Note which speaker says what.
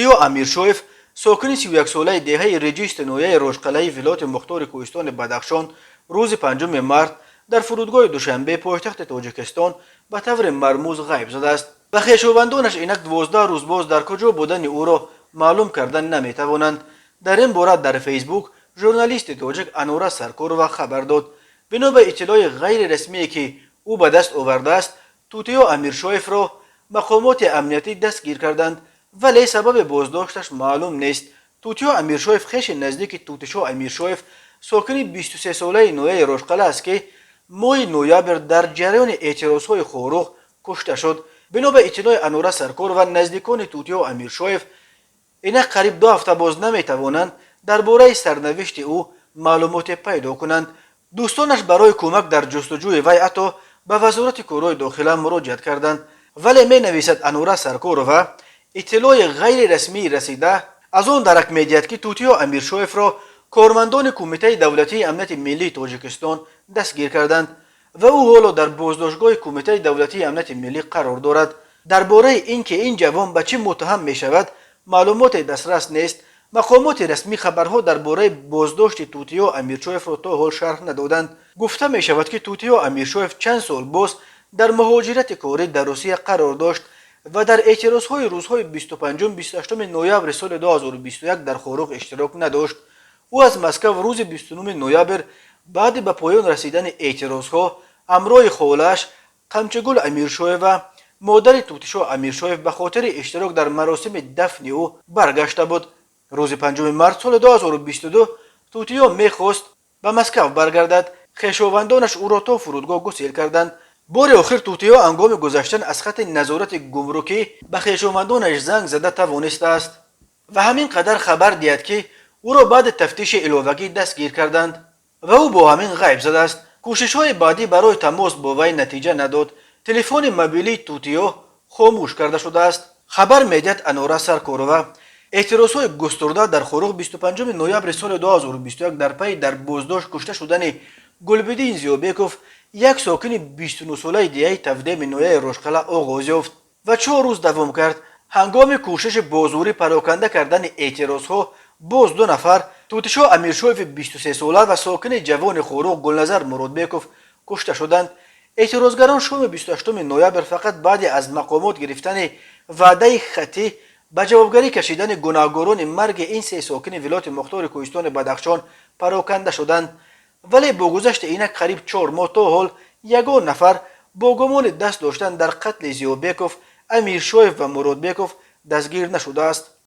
Speaker 1: Тутиё Амиршоев, сокини 31-солаи деҳаи Реҷисти ноҳияи Рошқалаи вилояти мухтори Кӯҳистони Бадахшон, рӯзи 5 март дар фурудгоҳи Душанбе, пойтахти Тоҷикистон, ба таври мармуз ғайб задааст ва хешовандонаш инак 12 рӯз боз дар куҷо будани ӯро маълум кардан наметавонанд. Дар ин бора дар Фейсбук журналисти тоҷик Анора Саркорова хабар дод. Бино ба иттилои ғайрирасмие, ки ӯ ба даст овардааст, Тутиё Амиршоевро мақомоти амниятӣ дастгир карданд, вале сабаби боздошташ маълум нест. Тутиё Амиршоев хеши наздики Тутишо Амиршоев, сокини 23-солаи ноҳияи Рошқала аст, ки моҳи ноябр дар ҷараёни эътирозҳои Хоруғ кушта шуд. Бино ба иттилои Анора Саркорова, наздикони Тутиё Амиршоев инак қариб 2 ҳафта боз наметавонанд дар бораи сарнавишти ӯ маълумоте пайдо кунанд. Дӯстонаш барои кӯмак дар ҷустуҷӯи вай ҳатто ба Вазорати корҳои дохила муроҷиат карданд. Вале, менависад Анора Саркорова, иттилои ғайрирасмии расида аз он дарак медиҳад, ки Тутиё Амиршоевро кормандони Кумитаи давлатии амнияти миллии Тоҷикистон дастгир карданд ва ӯ ҳоло дар боздоштгоҳи Кумитаи давлатии амнияти миллӣ қарор дорад. Дар бораи ин ки ин ҷавон ба чӣ муттаҳам мешавад, маълумоте дастрас нест. Мақомоти расмӣ хабарҳо дар бораи боздошти Тутиё Амиршоевро то ҳол шарҳ надоданд. Гуфта мешавад, ки Тутиё Амиршоев чанд сол боз дар муҳоҷирати корӣ дар Русия қарор дошт ва дар эътирозҳои рӯзҳои 25-28 ноябри соли 2021 дар Хоруғ иштирок надошт. Ӯ аз Москав рӯзи 29 ноябр баъди ба поён расидани эътирозҳо ҳамроҳи холааш Қамчигул Амиршоева, модари Тутишо Амиршоев, ба хотири иштирок дар маросими дафни ӯ баргашта буд. Рӯзи 5 март соли 2022 Тутиё мехост ба Москав баргардад. Хешовандонаш ӯро то фурудгоҳ гусел карданд. Бори охир Тутиё ҳангоми гузаштан аз хатти назорати гумрукӣ ба хешовандонаш занг зада тавонистааст ва ҳамин қадар хабар диҳад, ки ӯро баъди тафтиши иловагӣ дастгир карданд ва ӯ бо ҳамин ғайб задааст. Кӯшишҳои баъдӣ барои тамос бо вай натиҷа надод. Телефони мобилии Тутиё хомӯш карда шудааст, хабар медиҳад Анора Саркорова. Эътирозҳои густурда дар Хоруғ 25 ноябри соли 2021 дар пайи дар боздошт кушта шудани Гулбиддин Зиёбеков, як сокини 29-солаи деҳаи Тавдеми ноҳияи Рошқала, оғоз ёфт ва 4 рӯз давом кард. Ҳангоми кӯшиши бозӯрӣ пароканда кардани эътирозҳо боз ду нафар, Тутишо Амиршоеви 23-сола ва сокини ҷавони Хоруғ Гулназар Муродбеков, кушта шуданд. Эътирозгарон шоми 28 ноябр фақат баъди аз мақомот гирифтани ваъдаи хаттӣ ба ҷавобгарӣ кашидани гунаҳгорони марги ин се сокини вилояти мухтори Кӯҳистони Бадахшон пароканда шуданд. Вале бо гузашти инак қариб 4 моҳ то ҳол ягон нафар бо гумони даст доштан дар қатли Зиёбеков, Амиршоев ва Муродбеков дастгир нашудааст.